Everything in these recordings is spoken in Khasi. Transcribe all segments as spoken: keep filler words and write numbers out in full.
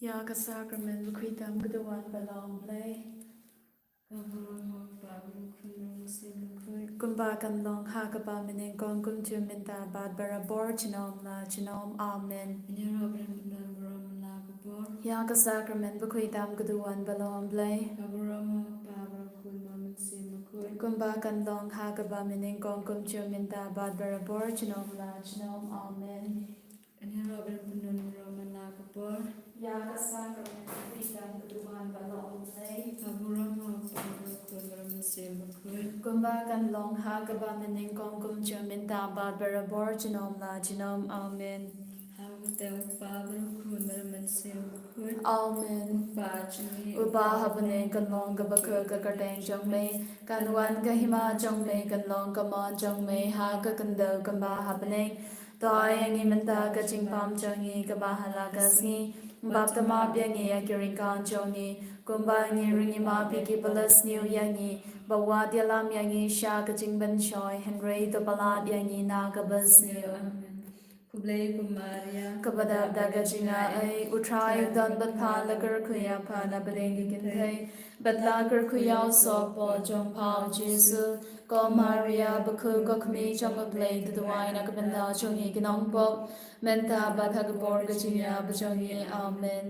Ïa ka sakramen bakhuid tam ka duwan ba long Blei. Ka burom u Kpa bad u Khun bad u Mynsiem Bakhuid. Kumba kan long ha kaba mynnyngkong kumjuh mynta bad barabor junom la junom. Amen. Ïaroh ban pynlong burom la ka por. Ïa ka sakramen bakhuid tam ka duwan ba long Blei. Ka burom u Kpa bad u Khun bad u Mynsiem Bakhuid. Kumba kan long ha kaba mynnyngkong kumjuh mynta bad barabor junom la junom. Amen. Ïaroh ban pynlong burom la ka por. Ïa ka sakramen bakhuid tam ka duwan ba long Blei. Ka burom u Kpa bad u Khun bad u Mynsiem Bakhuid. Kumba kan long ha kaba mynnyngkong kumjuh mynta bad barabor junom la junom. Amen. Ha ka kyrteng u Kpa bad u Khun bad u Mynsiem Bakhuid. Amen. Kpa jong ngi uba ha bneng, kan long kaba kyrkhu ka kyrteng jong me, kan wan ka hima jong me, kan long ka mon jong me ha ka khyndew kumba ha bneng. To ai ïa ngi mynta ka jingpam jong ngi kaba ha la ka sngi, bad to map ïa ngi ïa ki ryngkang jong ngi, kumba ngi ruh ngi map ïa kiba la sniew ïa ngi, bad wat ïalam ïa ngi sha ka jingpynshoi, hynrei to pyllait ïa ngi na ka basniew. Amen. Khublei ko Maria, kaba dap da ka jingai, u Trai u don bad pha, la kyrkhu ïa pha na pdeng ki kynthei, bad la kyrkhu ïa u sohpop jong pha u Jisu. Ko Maria bakhuid, ko kmie jong u Blei, to duwai na ka bynta jong ngi ki nongpop, mynta bad ha ka por ka jingïap jong ngi. Amen.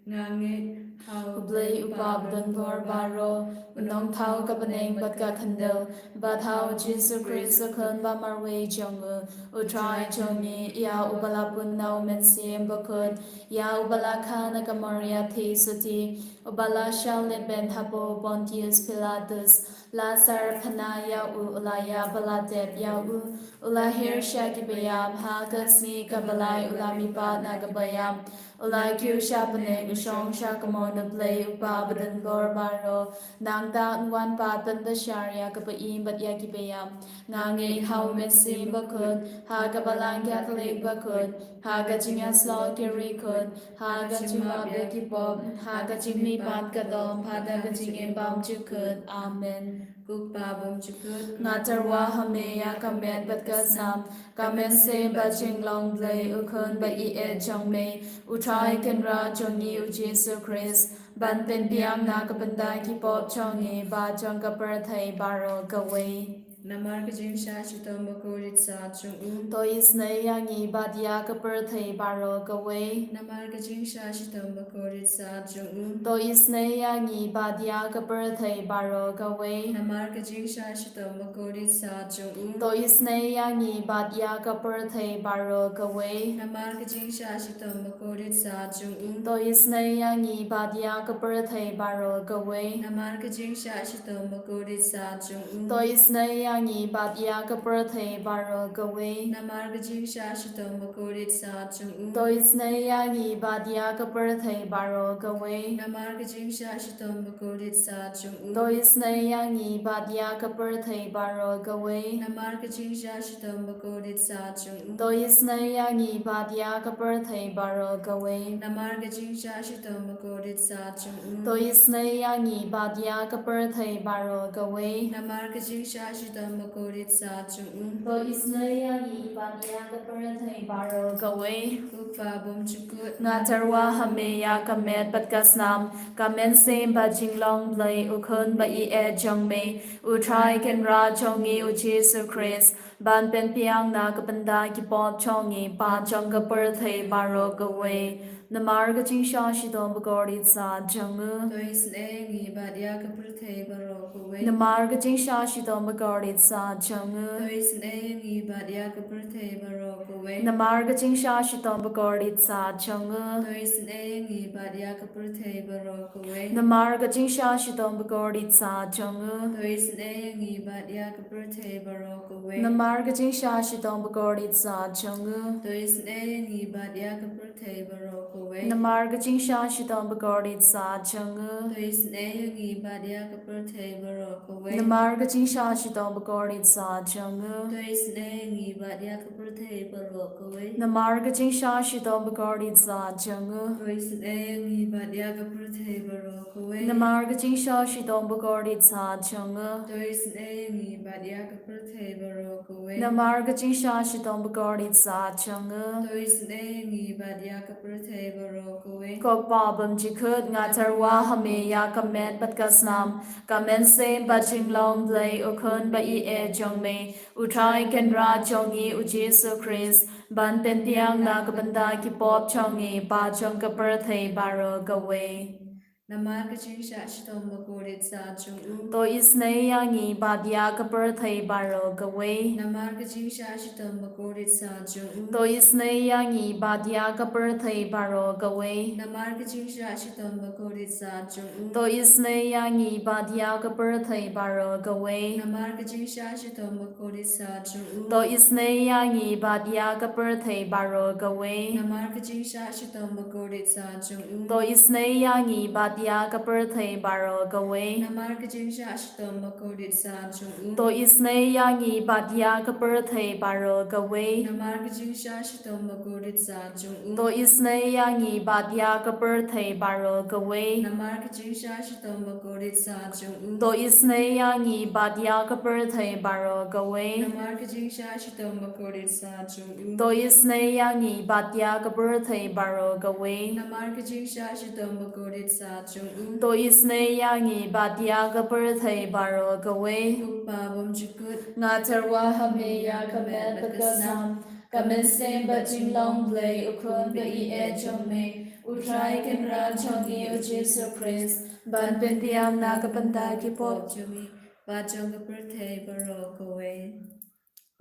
Nga ngeit ha u Blei u Kpa badonbor baroh, u nongthaw ka bneng bad ka khyndew, bad ha u Jisu Khrist u Khun ba marwei jong u, u Trai jong ngi, ïa uba la pun na u Mynsiem Bakhuid, ïa uba la kha na ka Maria theisotti, uba la shah leit beiñ hapoh u Pontius Pilatus, la syrphna ïa u, u la ïap bad la tep ïa u, u la hiar sha kiba ïap, ha ka sngi kaba lai u la mihpat na kiba ïap, u la kiew sha bneng, u shong sha ka mon u Blei u Kpa badonbor baroh. Nangta un wan pat ban bishar ïa kiba im bad ïa kiba ïap. Nga ngeit ha u Mynsiem Bakhuid, ha ka Balang Katholik bakhuid, ha ka jingïasyllok ki riewkhuid, ha ka jingmap ïa ki pop, ha ka jingmihpat ka dohnud, ha ka jingim bymjukut. Amen. Ko Kpa bymjukut, nga tyrwa ha me ïa ka met bad ka snam, ka mynsiem bad jinglong Blei, u Khun ba ïeit jong me, u Trai Kynrad jong ngi u Jisu Khrist, ban pynbiang na ka bynta ki pop jong ngi bad jong ka pyrthei baroh kawei. Namar ka jingshah shitom bakordit sat jong u, to isynei ïa ngi bad ïa ka pyrthei baroh kawei. Namar ka jingshah shitom bakordit sat jong u, to isynei ïa ngi bad ïa ka pyrthei baroh kawei. Namar ka jingshah shitom bakordit sat jong u, to isynei ïa ngi bad ïa ka pyrthei baroh kawei. Namar ka jingshah shitom bakordit sat jong u, to isynei ïa ngi bad ïa ka pyrthei baroh kawei. Namar ka jingshah shitom bakordit sat jong u, to isynei ïa ngi bad ïa ka pyrthei baroh kawei. Namar ka jingshah shitom bakordit sat jong u, to isynei ïa ngi bad ïa ka pyrthei baroh kawei. Namar ka jingshah shitom bakordit sat jong u, to isynei ïa ngi bad ïa ka pyrthei baroh kawei. Namar ka jingshah shitom bakordit sat jong u, to isynei ïa ngi bad ïa ka pyrthei baroh kawei. Namar ka jingshah shitom bakordit sat jong u, to isynei ïa ngi bad ïa ka pyrthei baroh kawei. Namar ka jingshah shitom bakordit sat jong u, to isynei ïa ngi bad ïa ka pyrthei baroh kawei. Ko Kpa bymjukut, nga tyrwa ha me ïa ka met bad ka snam, ka mynsiem bad jinglong Blei, u Khun ba ïeit jong me, u Trai Kynrad jong ngi u Jisu Khrist, ban pynbiang na ka bynta ki pop jong ngi bad jong ka pyrthei baroh kawei. Namar ka jingshah shitom bakordit sat jong u, to isynei ïa ngi bad ïa ka pyrthei baroh kawei. Namar ka jingshah shitom bakordit sat jong u, to isynei ïa ngi bad ïa ka pyrthei baroh kawei. Namar ka jingshah shitom bakordit sat jong u, to isynei ïa ngi bad ïa ka pyrthei baroh kawei. Namar ka jingshah shitom bakordit sat jong u, to isynei ïa ngi bad ïa ka pyrthei baroh kawei. Namar ka jingshah shitom bakordit sat jong u, to isynei ïa ngi bad ïa ka pyrthei baroh kawei. Namar ka jingshah shitom bakordit sat jong u, to isynei ïa ngi bad ïa ka pyrthei baroh kawei. Namar ka jingshah shitom bakordit sat jong u, to isynei ïa ngi bad ïa ka pyrthei baroh kawei. Namar ka jingshah shitom bakordit sat jong u, to isynei ïa ngi bad ïa ka pyrthei baroh kawei. Namar ka jingshah shitom bakordit sat jong u, to isynei ïa ngi bad ïa ka pyrthei baroh kawei. Namar ka jingshah shitom bakordit sat jong u. To isynei ïa ngi bad ïa ka pyrthei baroh kawei. Ko Kpa bymjukut, nga tyrwa ha me ïa ka met bad ka snam, ka mynsiem bad jinglong Blei u Khun ba ïeit jong me, u Trai Kynrad jong ngi u Jisu Khrist, ban pynbiang na ka bynta ki pop jong ngi bad jong ka pyrthei baroh kawei. Namar ka jingshah shitom bakordit sat jong u. To isynei ïa ngi bad ïa ka pyrthei baroh kawei. Namar ka jingshah shitom bakordit sat jong u. To isynei ïa ngi bad ïa ka pyrthei baroh kawei. Namar ka jingshah shitom bakordit sat jong u. To isynei ïa ngi bad ïa ka pyrthei baroh kawei. Namar ka jingshah shitom bakordit sat jong u. To isynei ïa ngi bad ïa ka pyrthei baroh kawei. Namar ka jingshah shitom bakordit sat jong u. To isynei ïa ngi bad ïa ka pyrthei baroh kawei. Namar ka jingshah shitom bakordit sat jong u. To isynei ïa ngi bad ïa ka pyrthei baroh kawei. Namar ka jingshah shitom bakordit sat jong u. To isynei ïa ngi bad ïa ka pyrthei baroh kawei. Namar ka jingshah shitom bakordit sat jong u. To isynei ïa ngi bad ïa ka pyrthei baroh kawei. Namar ka jingshah shitom bakordit sat jong u. To isynei ïa ngi bad ïa ka pyrthei baroh kawei. Namar ka jingshah shitom bakordit sat jong u. To isynei ïa ngi bad ïa ka pyrthei baroh kawei. Ko Kpa bymjukut, nga tyrwa ha me ïa ka met bad ka snam, ka mynsiem bad jinglong Blei u Khun ba ïeit jong me, u Trai Kynrad jong ngi u Jisu Khrist, ban pynbiang na ka bynta ki pop jong ngi bad jong ka pyrthei baroh kawei.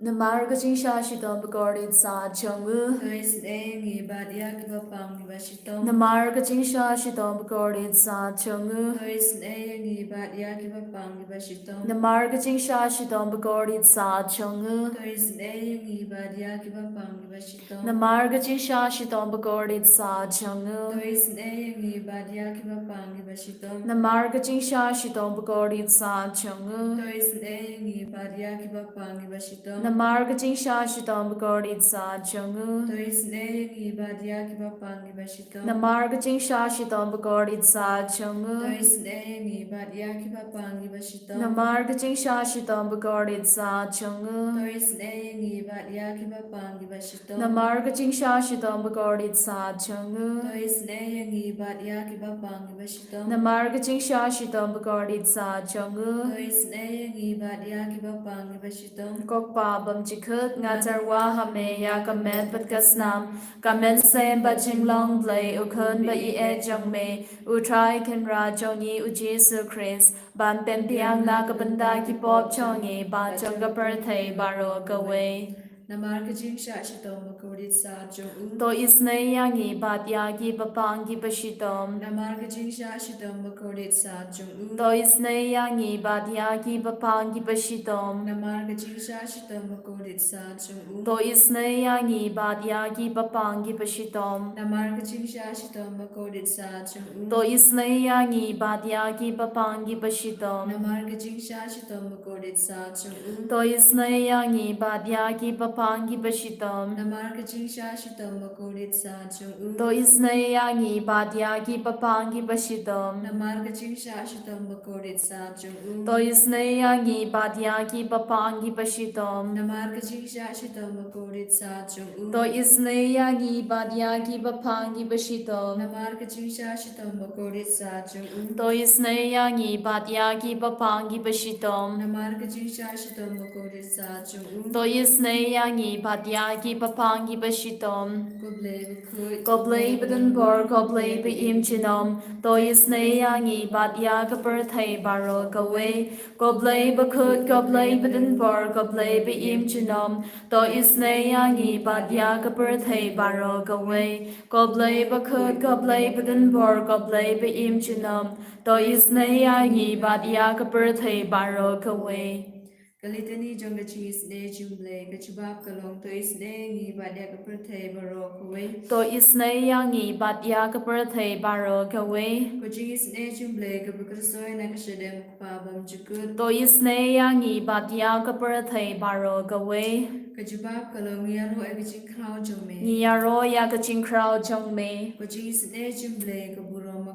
Namar ka jingshah shitom bakordit sat jong u. To isynei ïa ngi bad ïa kiba pang kiba shitom. Namar ka jingshah shitom bakordit sat jong u. To isynei ïa ngi bad ïa kiba pang kiba shitom. Namar ka jingshah shitom bakordit sat jong u. To isynei ïa ngi bad ïa kiba pang kiba shitom. Namar ka jingshah shitom bakordit sat jong u. To isynei ïa ngi bad ïa kiba pang kiba shitom. Namar ka jingshah shitom bakordit sat jong u. To isynei ïa ngi bad ïa kiba pang kiba shitom. Namar ka jingshah shitom bakordit sat jong u. To isynei ïa ngi bad ïa kiba pang kiba shitom. Namar ka jingshah shitom bakordit sat jong u. To isynei ïa ngi bad ïa kiba pang kiba shitom. Namar ka jingshah shitom bakordit sat jong u. To isynei ïa ngi bad ïa kiba pang kiba shitom. Namar ka jingshah shitom bakordit sat jong u. To isynei ïa ngi bad ïa kiba pang kiba shitom. Namar ka jingshah shitom bakordit sat jong u. To isynei ïa ngi bad ïa kiba pang kiba shitom. Ko Kpa bymjukut, nga tyrwa ha me ïa ka met bad ka snam, ka mynsiem bad jinglong Blei u Khun ba ïeit jong me, u Trai Kynrad jong ngi u Jisu Khrist, ban pynbiang na ka bynta ki pop jong ngi bad jong ka pyrthei baroh kawei. Namar ka jingshah shitom bakordit sat jong u. To isynei ïa ngi bad ïa kiba pang kiba shitom. Namar ka jingshah shitom bakordit sat jong u. To isynei ïa ngi bad ïa kiba pang kiba shitom. Namar ka jingshah shitom bakordit sat jong u. To isynei ïa ngi bad ïa kiba pang kiba shitom. Namar ka jingshah shitom bakordit sat jong u. To isynei ïa ngi bad ïa kiba pang kiba shitom. Namar ka jingshah shitom bakordit sat jong u. To isynei ïa ngi bad ïa kiba pang kiba shitom. Namar ka jingshah shitom bakordit sat jong u. To isynei ïa ngi bad ïa kiba pang kiba shitom. Namar ka jingshah shitom bakordit sat jong u. To isynei ïa ngi bad ïa kiba pang kiba shitom. Namar ka jingshah shitom bakordit sat jong u. To isynei ïa ngi bad ïa kiba pang kiba shitom. Namar ka jingshah shitom bakordit sat jong u. To isynei ïa ngi bad ïa kiba pang kiba shitom. Namar ka jingshah shitom bakordit sat jong u. To isynei ïa ngi bad ïa kiba pang kiba shitom. Ko Blei bakhuid, ko Blei badonbor, ko Blei ba im junom, to isynei ïa ngi bad ïa ka pyrthei baroh kawei. Ko Blei bakhuid, ko Blei badonbor, ko Blei ba im junom, to isynei ïa ngi bad ïa ka pyrthei baroh kawei. Ko Blei bakhuid, ko Blei badonbor, ko Blei ba im junom, to isynei ïa ngi bad ïa ka pyrthei baroh kawei. Ka Litani jong ka jingisynei jong U Blei, ka jubab ka long, to isynei ïa ngi bad ïa ka pyrthei baroh kawei. To isynei ïa ngi bad ïa ka pyrthei baroh kawei. Ka jingisynei jong U Blei kaba kyrsoi na ka shadem U Kpa bymjukut. To isynei ïa ngi bad ïa ka pyrthei baroh kawei. Ka jubab ka long, ngi ïaroh ïa ka jingkhraw jong me. Ngi ïaroh ïa ka jingkhraw jong me. Ka jingisynei jong U Blei ka burom.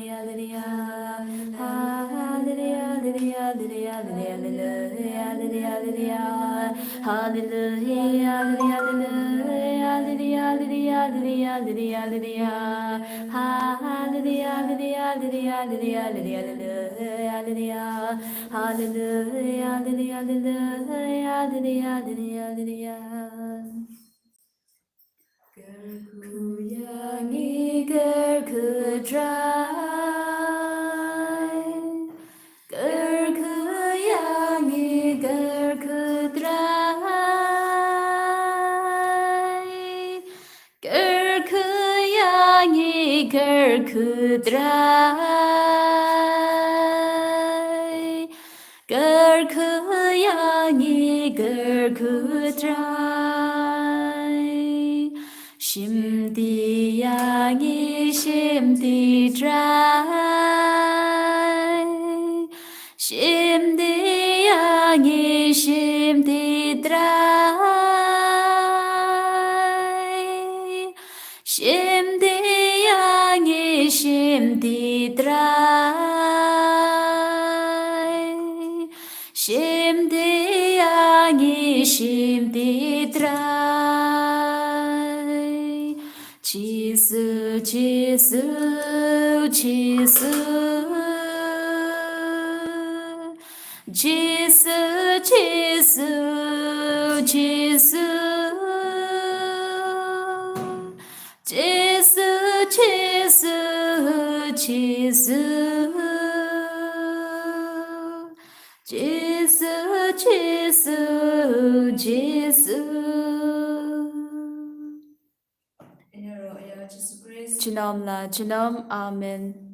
Kyrkhu ïa ngi, kyrkhu Trai. Kyrkhu ïa ngi, kyrkhu Trai. Kyrkhu ïa ngi, kyrkhu Trai. Kyrkhu ïa ngi, kyrkhu Trai. Shimti ïa ngi, shimti Trai. Shimti ïa ngi, shimti Trai. Shim ti ïa ngi, shim ti Trai. Jisu, Jisu, Jisu. Jisu, Jisu, Jisu. Jisu, Jisu, Jisu. Jisu, Jisu, Jisu. Junom la junom. Amen.